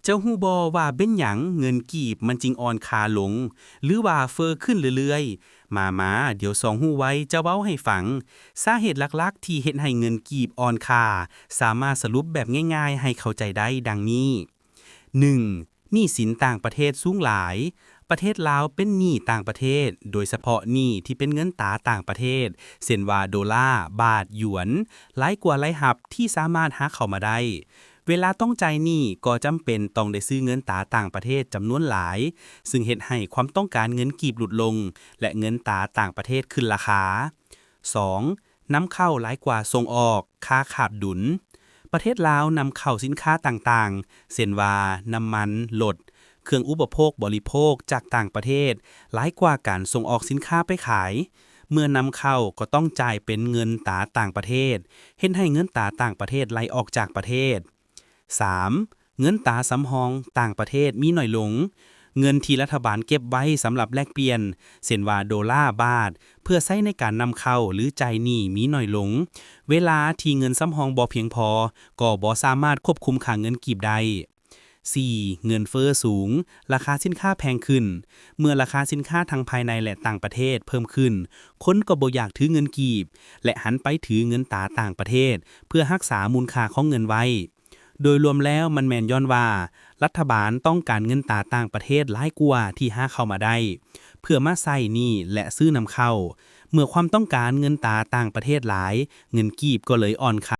ເຈົ້າຮູ້ບໍ່ວ່າເປັນຫຍັງເງິນກີບມັນຈຶ່ງອ່ອນຄ່າລົງ ຫຼືວ່າເຟີ້ຂຶ້ນເລື້ອຍໆ? ມາໆ ດຽວສອງຮູ້ໄວຈະເວົ້າໃຫ້ຟັງ. ສາເຫດຫຼັກໆທີ່ເຮັດໃຫ້ເງິນກີບອ່ອນຄ່າ ສາມາດສະຫຼຸບແບບງ່າຍໆໃຫ້ເຂົ້າໃຈໄດ້ດັ່ງນີ້. ໜຶ່ງ, ໜີ້ສິນຕ່າງປະເທດສູງຫຼາຍ. ປະເທດລາວເປັນໜີ້ຕ່າງປະເທດ, ໂດຍສະເພາະໜີ້ທີ່ເປັນເງິນຕາຕ່າງປະເທດ ເຊັ່ນວ່າໂດລາ, ບາດ, ຢວນ, ຫຼາຍກວ່າລາຍຮັບທີ່ສາມາດຫາເຂົ້າມາໄດ້. ເວລາຕ້ອງຈ່າຍໜີ້ກໍຈຳເປັນຕ້ອງໄດ້ຊື້ເງິນຕາຕ່າງປະເທດຈຳນວນຫຼາຍ, ຊຶ່ງເຮັດໃຫ້ຄວາມຕ້ອງການເງິນກີບຫຼຸດລົງ ແລະ ເງິນຕາຕ່າງປະເທດຂຶ້ນລາຄາ. ສອງ, ນຳເຂົ້າຫຼາຍກວ່າສົ່ງອອກ, ຄ່າຂາດດຸນ. ປະເທດລາວນຳເຂົ້າສິນຄ້າຕ່າງໆ ເຊັ່ນວ່າ ນ້ຳມັນລົດ, ເຄື່ອງອຸປະໂພກບໍລິໂພກຈາກຕ່າງປະເທດ ຫຼາຍກວ່າການສົ່ງອອກສິນຄ້າໄປຂາຍ. ເມື່ອນຳເຂົ້າກໍຕ້ອງຈ່າຍເປັນເງິນຕາຕ່າງປະເທດ, ເຮັດໃຫ້ເງິນຕາຕ່າງປະເທດໄຫຼອອກຈາກປະເທດ. ສາມ, ເງິນຕາສຳຮອງຕ່າງປະເທດມີໜ້ອຍລົງ. ເງິນທີ່ລັດຖະບານເກັບໄວ້ສຳລັບແລກປ່ຽນ ເຊັ່ນວ່າໂດລາ, ບາດ ເພື່ອໃຊ້ໃນການນຳເຂົ້າ ຫຼື ຈ່າຍໜີ້ມີໜ້ອຍລົງ. ເວລາທີ່ເງິນສຳຮອງບໍ່ພຽງພໍ ກໍບໍ່ສາມາດຄວບຄຸມຄ່າເງິນກີບໄດ້. ສີ່, ເງິນເຟີ້ສູງ, ລາຄາສິນຄ້າແພງຂຶ້ນ. ເມື່ອລາຄາສິນຄ້າທັງພາຍໃນ ແລະ ຕ່າງປະເທດເພີ່ມຂຶ້ນ, ຄົນກໍບໍ່ຢາກຖືເງິນກີບ ແລະ ຫັນໄປຖືເງິນຕາຕ່າງປະເທດ ເພື່ອຮັກສາມູນຄ່າຂອງເງິນໄວ້. ໂດຍລວມແລ້ວມັນແມ່ນຍ້ອນວ່າ ລັດຖະບານຕ້ອງການເງິນຕາຕ່າງປະເທດຫຼາຍກວ່າທີ່ຫາເຂົ້າມາໄດ້ ເພື່ອມາໃຊ້ໜີ້ ແລະ ຊື້ນຳເຂົ້າ. ເມື່ອຄວາມຕ້ອງການເງິນຕາຕ່າງປະເທດຫຼາຍ, ເງິນກີບກໍເລີຍອ່ອນຄ່າ.